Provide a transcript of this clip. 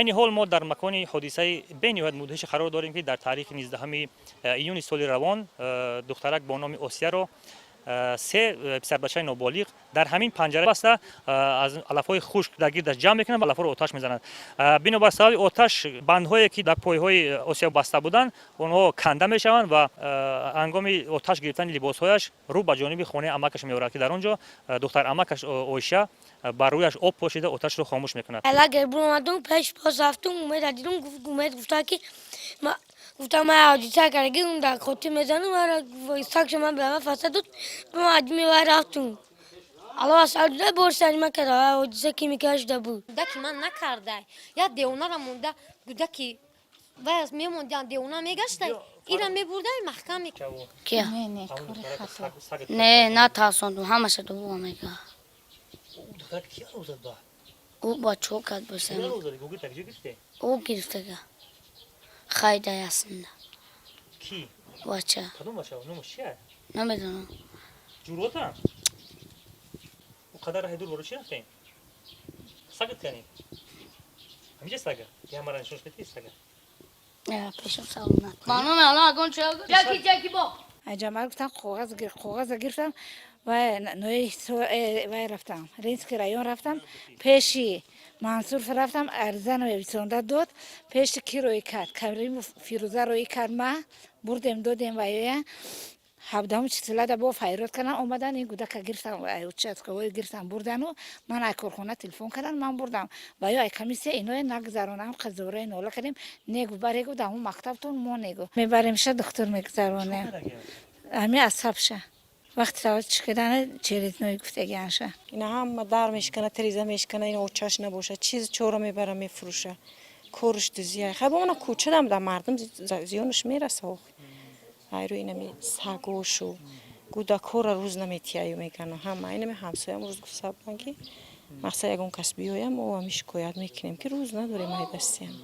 Айни ҳол мо дар макони ҳодисаи бениҳоят мудҳише қарор дорем, ки дар таърихи 19 июни соли равон духтарак бо номи Осияро се писарбачаи ноболиғ дар ҳамин панҷара баста, аз алафҳои хушк дар гирдаш ҷамъ мекунанд ва алафҳоро оташ мезананд. Бинобар сабаби оташ бандҳое, ки дар пойҳои Осия баста буданд, онҳо канда мешаванд ва ҳангоми оташ гирифтани либосҳояш рӯ ба ҷониби хонаи амакаш меорад, ки дар он ҷо духтар амакаш Оиша бар рӯяш об пошида, оташро хомӯш мекунад. Лагер буромадум, пеш боз рафтум, Умеда дидум, Умед гуфта, ки гуфта, ман ҳодиса кардаги, дар хотир мезанам, сагша ман ба ман фасад дод, ман адми вай рафтум. Алло асал дуда борсани ман када ҳодиса ки мекард шуда буд. Гудаки ман накардай, як девонара монда, гудаки вай мемондиан, девона мегаштай, ира мебурдай, маҳкам. Кия? Не, не, кори хато. Не, натарсондум, ҳамаша дубуға мега. Ӯ бачаҳо кард боса. Ӯ гирифтага. Хайда ясында. Ки? Бача. Кадом бача? Номаш чия? Намедонам. Ҷуротам ӯ қадар раҳи дур боро чӣ рафтем? Сагат кани ҳамиҷа сага ямара нишонш метиҳӣ сага? Пешам саломат. Ба номи Аллоҳ, агон чо? Ҷаки, ҷаки бо. Айҷамар гуфтам, коғаз гир, коғаза гирифтам ва нои вай рафтам, Ленинский район рафтам, пеши Мансуров рафтам, ариза нависонда дод, пеши ки роӣ кард, Каримов Фирӯза роӣ кард, ма бурдем, додем. Ваёя 17-уми числада бо файрод кардан омадан, ин гудака гирифтан, участковой гирифтан, бурдану ман ай корхона телефон кардан, ман бурдам. Ва ё ай комиссия иное нагузаронам, қазораи нола кардем, негу барегу дар ҳамун мактабтон мо негу мебаремша, духтур мегузаронем, ҳами асабша вақти таваллуд шудани чередной гуфтагианша. Ина ҳама дар мешкана, тиреза мешкана, ина очаш набоша, чиз чора мебара, мефурӯша, корш дузия. Хай, бо мана кӯчадам да мардум зиёнаш мераса ох. Айру инами сагошу гудакҳоро рӯз наметияю мегана ҳама. Инами ҳамсоям рӯз гуфта буданд, ки мақсад ягон кас биёям, мо ҳами шикоят мекунем, ки рӯз надорем ай дастиам.